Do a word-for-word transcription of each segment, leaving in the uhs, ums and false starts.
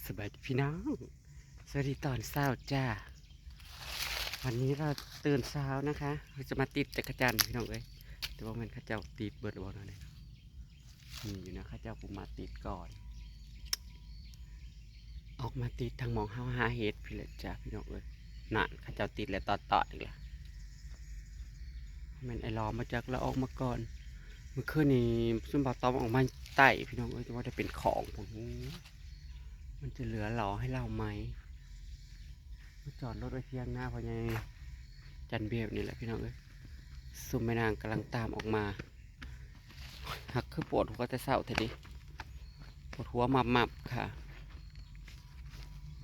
สบายดีพี่น้อง สวัสดีตอนเช้าจ้า วันนี้เราตื่นเช้านะคะ เราจะมาติดจักจั่นพี่น้องเอ้ย แต่ว่าแม่นเขาเจ้าติดเบิดบ่เนาะเนี่ย มีอยู่นะ เขาเจ้าผู้มาติดก่อน ออกมาติดทางหม่องเฮาหาเห็ดพี้แหละจ้าพี่น้องเอ้ย นั่นเขาเจ้าติดแล้วตอดๆอีกแล้ว แม่นไอ้ลอมมาจากแล้วออกมาก่อน เมื่อคืนนี้ซุมบ่าวตอมออกมาไต่พี่น้องเอ้ย แต่ว่าได้เป็นของผม มันจะเหลือหลอให้เราไหม มาจอดรถไว้เพียงหน้าพ่อใหญ่จันเบลนี่แหละพี่น้องเอ้ย ซุมแม่นางกำลังตามออกมา หักคือปวดหัวแต่เช้าแท้ดิ ปวดหัวมับๆค่ะ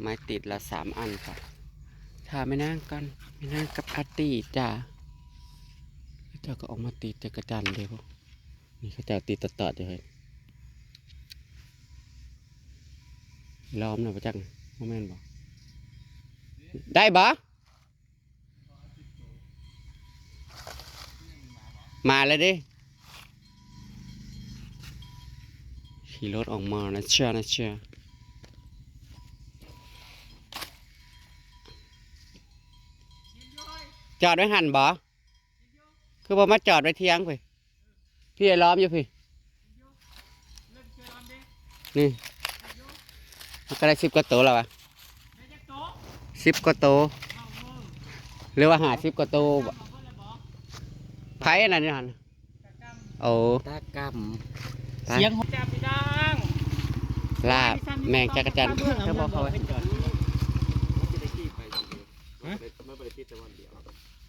ไม้ติดละสามอันค่ะ ถ้าแม่นางก่อน แม่นางกับอาตี้จ้า เขาเจ้าก็ออกมาติดจักจั่นเด้อ นี่เขาเจ้าติดตอดๆอยู่เฮ้ย ลอมนะประจักษ์ บ่แม่นบ่ ได้บ่ มาแล้วเด้ ขี่รถออกมานะเชียนะเชีย จอดไว้หั่นบ่ คือบ่มาจอดไว้เที่ยงพุ้น พี่ไอ้ล้อมอยู่พี่ นี่ มันก็ได้สิบกว่าโตแล้ววะ สิบกว่าโต หรือว่าห้าสิบกว่าโตบ่ ไผอันนั้นนี่หั่น โอ้ ตากำ ไป เสียง จับพี่น้อง ลาบแมงจักจั่น เธอบอกเขาไว้ มันจะได้ขี่ไปสิ ฮะ มันบ่ได้ติดแต่วันเดียว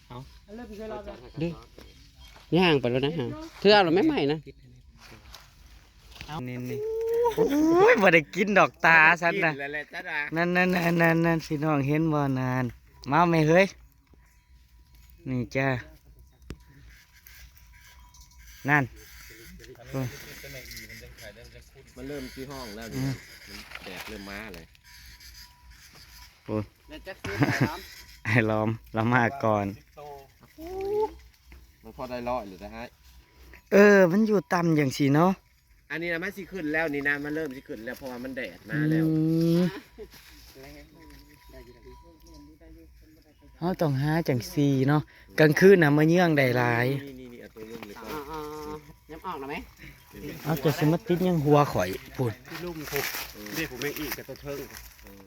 เอา เริ่มเคยรอบแล้ว ดิ ย่างไปแล้วนะฮะ เธอเอาหรือไม่ใหม่นะ เอา นี่นี่ โอ้ย บ่ได้กินดอกตาฉันนะ กินแล้วแหละจ้ะนะ นั่นนั่นนั่นนั่นนั่น พี่น้องเห็นบ่นั่น มาไหมเฮ้ย นี่จ้า นั่น มันเริ่มที่ห้องแล้ว อื นี่ ม มันแตกเริ่มมาเลย โอ้ แล้วจักซื้อไปครับ ไอ้ล้อม เรามาก่อน มันพอได้ร้อยหรือได้ให้ เออ มันอยู่ต่ำอย่างสิเนาะ อันนี้นะมันสิขึ้นแล้วนี่นะ มันเริ่มสิขึ้นแล้ว เพราะว่ามันแดดมาแล้ว อืม เฮาต้องหาจังซี่เนาะ กลางคืนน่ะมาเยื่องได้หลาย นี่ นี่ นี่ เอาตัวลุ่มเลยก่อน อ่าๆๆ ย้ำออกหน่อยไหม เอาตัวสมาติดยังหัวข่อยพูด ที่ลุ่มพุก เออ เรียกผมแม่งอีกกับตัวเทิง เออ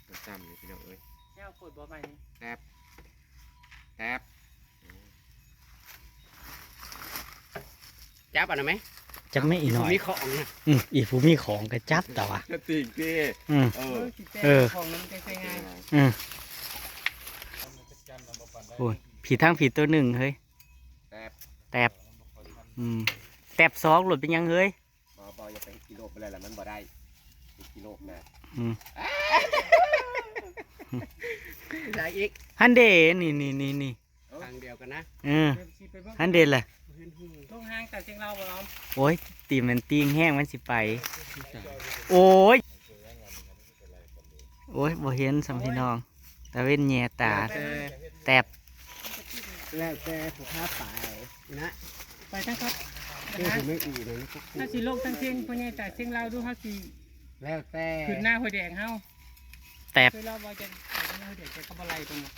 ตัวต่ำนี่พี่น้องเอ้ย แนวกดบ่ใหม่นี่ แตบ แตบ จับอันนั้นไหม จับไม่อีกหน่อย มีของนะ อืม อีผู้มีของก็จับแต่ว่า กระติกพี่ อืม เออ เออ ของมันจะใช้ง่าย อืม โอ้ย ผีทั้งผีตัวหนึ่งเฮ้ย แตบ แตบ อืม แตบสองหลุดเป็นยังเฮ้ย บ่ บ่ อย่าไปกิโลกไปเลยล่ะ มันบ่ได้ กิโลกนะ อืม ใส่อีก ฮันเด นี่ นี่ นี่ นี่ ทางเดียวกันนะ เออ ฮันเดแหละ ลงห้างแต่เชียงราวบ่ล้อม โอ้ย ตีมันตีงแห้งมันสิไป โอ้ย โอ้ย บ่เห็นสำพี่น้อง ตาเว้นแย่ตา แล้วแต่ แตบ แล้วแต่ผู้ค้าไปนะ ไปทั้งครับ คือผมไม่อีกเลยนะ ถ้าสิลงทั้งเชียง พ่อใหญ่แต่เชียงราวดู เฮาสิ แล้วแต่ ขึ้นหน้าห้วยแดงเฮา แตบ คือเราบ่จะไปหน้าห้วยแดง แต่เขาบ่ไล่ตรงนั้น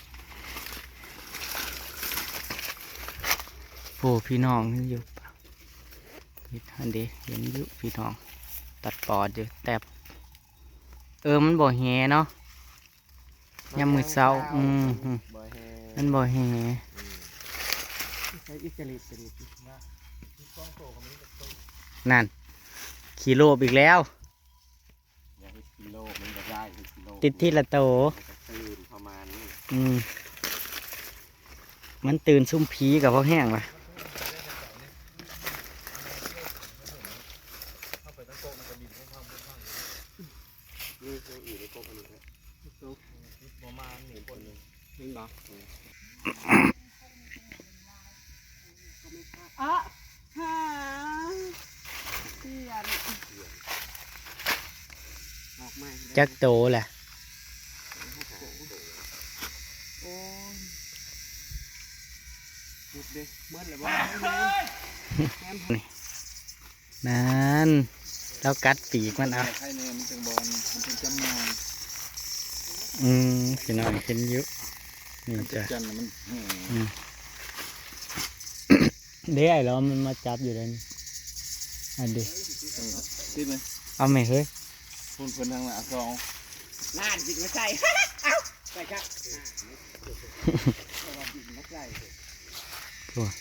โอ้ พี่น้องเห็นอยู่ เห็นหันเด้ เห็นอยู่พี่น้อง ตัดปอดอยู่ แตบ เออ มันบ่แหเนาะ ยามมื้อเช้า อืม อืม บ่แห มันบ่แห อืม ใช้อิสระอิสระ นั่น ขี้โลภอีกแล้ว อย่าเฮ็ดกิโล มันบ่ได้ เฮ็ดกิโล ติดทีละโต มันก็ตื่นประมาณนี้ อืม มันตื่นซุ่มผีกับพวกแห้งวะ นี่คืออยู่ในกรงอันนี้ครับ ประมาณหนึ่งคนหนึ่ง เห็นบ่ เออ หา เปลี่ยน ออกมา จักโตแหละ โอ้ย หยุดเด้ เมิดเลยบ่ นั่น แล้วกัดปีกมันเอา ไข่แน่มันจังบอลมันจังจำมา อืมพี่น้องเห็นอยู่ นี่ มันจะ จ้ะ จันน่ะมันแห้ง อืม เด้ไอ้เรามันมาจับอยู่เลยนี่ อันเดียว เออ ติดไหม เอาไหมเฮ้ย พุ่นเพิ่นทางหน้าสอง น่านยิงมาใส่ เอ้า ใส่ครับ โอ้ย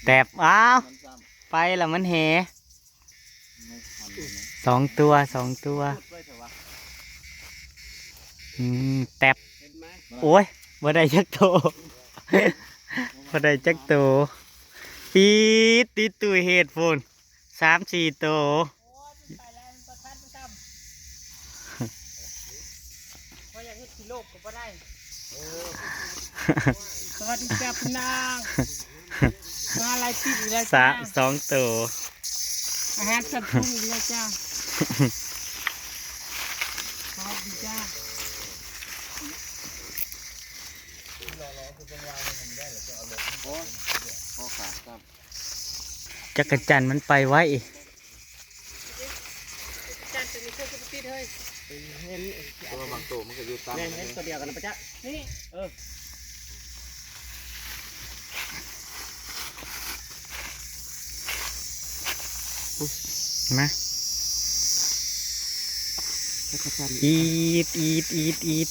แตบ อ้าว มันซ้ำ ไปละมันแห ไม่ทันเลยนะ สองตัว สองตัว พูดด้วยเถอะวะ อืม แตบ เห็นไหม โอ้ย บ่ได้จักโต บ่ได้จักโต ปีดติดตู้เฮ็ดพู้น สามสี่โต โอ้ยมันไปแล้ว มันประทัดมันทำ ว่าอยากเฮ็ดขี้โลกก็บ่ได้ สวัสดีจ้าพี่นาง มาหลายปีอีกแล้ว สา จ้า สองโต อาหารสัตว์พุงอีกแล้วจ้า สวัสดีจ้า โอ้ย พ่อขาดครับ จักจั่นมันไปไว จันตัวนี้เคยจะไปติดเฮ้ย ตัวบางตัวมันก็อยู่ตาม แม่น แม่นตัวเดียวกันนะปะจ๊ะ นี่ เออ มา จักจั่น อีด อีด อีด อีด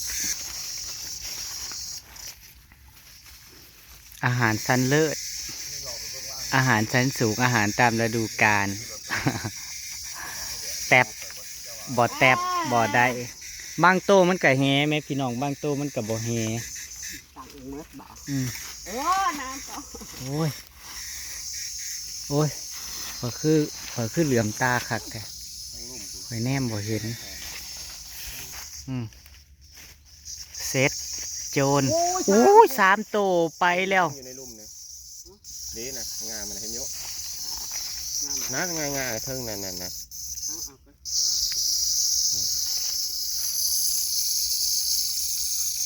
อาหารชั้นเลิศ อาหารชั้นสูง อาหารตามฤดูกาล แตบ บ่แตบ บ่ได้ บางโตมันก็แหแม่พี่น้อง บางโตมันก็บ่แห ตักเองเมิดบ่ อืม โอ้ น้ำก็ โอ้ย โอ้ย ข้อยคือ ข้อยคือเหลือมตาคักแท้ ข้อยแนมบ่เห็น อืม เสร็จ โจร โอ้ย โอ้ย สามโตไปแล้ว อยู่ในลุ่มเนี่ย นี่นะ งามันเห็นอยู่ งามัน นั่นไง งาเทิงนั่น นั่นนะ เอา เอาไป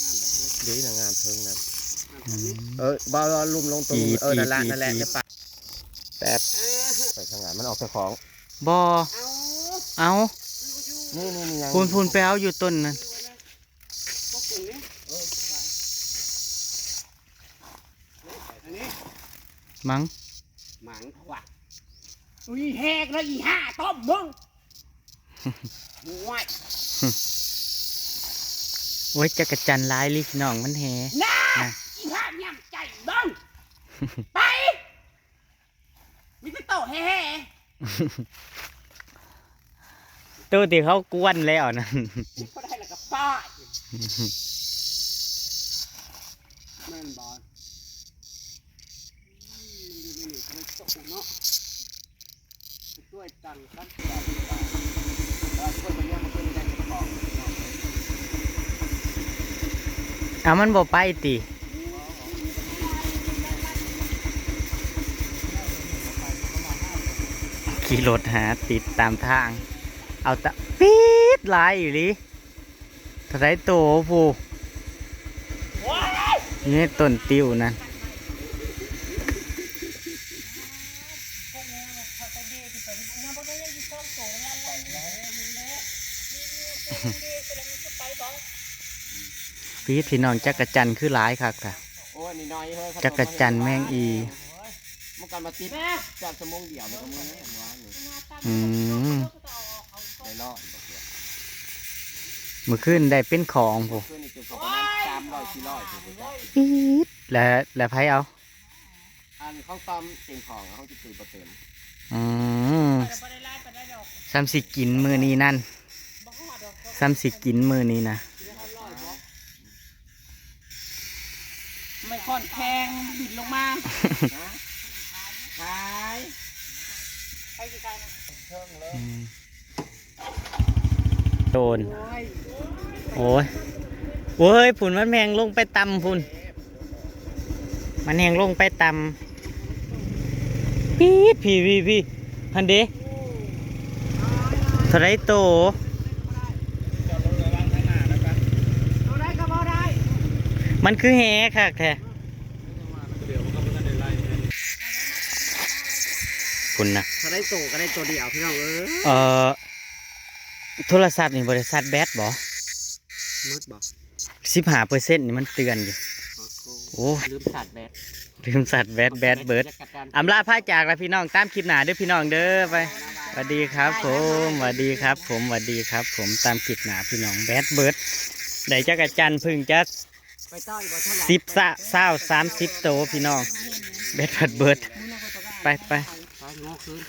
งามไปเลย ดีนะ งามเทิงนั่น งามเทิงนี่ อืม เออ บ่าวลุ่มลงตรง อีด เออ นั่นละ อีด นั่นแหละ อีด เดี๋ยวปะ แป๊บ เออ ไปทางไหน มันออกจากของ บ่ เอา เอา นี่ นี่ นี่ ยัง พูน พูน ไปเอาอยู่ต้นนั่น พวกคุณนี่ เออ อันนี้ มัง มังเขาว่ะ อุ้ย แหกแล้วอีห่าต้มมึง ห่วย โอ้ย จักจั่นหลายลิพี่น้องมันแห น่า น่ะ อีห่าย่ำใจมึง ไป มีแต่โตแห่ๆ ตู้ที่เขากวนแล้วนั่น บ่ได้แล้วก็ป้า แม่นบ่ อืม มันอยู่ในนี่ก็เลยตกเนาะ ไปช่วยตังค์ครับ เออ ช่วยคนเนี้ยมาช่วยไม่ได้ก็บอก เอามันบ่ไปติ ขี่รถหาติดตามทาง เอาตะปี๊ดหลายอีหลี เท่าไรโตผู้ นี่ต้นติวนั่น ปี๊ดพี่น้อง จักจั่นคือหลายคักค่ะ โอ้ย นี่น้อยเฮ้ย จักจั่นแมงอี มันกันมาติด จับชั่วโมงเดียวมันก็เมื่อยหัวนี่ อืม ได้รอด มื้อคืนได้เป็นของผู้ คืนนี้เก็บของประมาณสามร้อยสี่ร้อยผู้ ปี๊ด และ และไผเอา อันเขาตอมเต็มของเขาจะตื่นบ่เต็ม อืม ซ้ำสิกินมื้อนี้นั่น ซ้ำสิกินมื้อนี้นะ ไม่ค่อนแข้งบินลงมา ขาย อืม โดน โอ้ย โอ้ย พุ่นมันแหงลงไปต่ำพุ่น มันแหงลงไปต่ำ ปี๊ด พี่ พี่ พี่ หั้นเด้ เท่าไรโต มันคือแหคักแท้ พุ่นนะ ถ้าได้โตก็ได้ตัวเดียวพี่น้องเอ้ย เอ่อ โทรศัพท์นี่บ่ได้ชาร์จแบตบ่ มืดบ่ สิบห้าเปอร์เซ็นต์นี่มันเตือนอยู่ โอ้ โอ้ ลืมชาร์จแบต ลืมชาร์จแบต แบตเบิด อำลาพาจากแล้วพี่น้อง ตามคลิปหน้าเด้อพี่น้องเด้อ ไป สวัสดีครับผม สวัสดีครับผม สวัสดีครับผม ตามคลิปหน้าพี่น้อง แบตเบิด ได้จักอาจารย์เพึ่งจัก ไปต่ออีกบ่เท่าไหร่ สิบซะซาวสามสิบโตพี่น้อง แบตเบิด ไปไป ไปงอคืน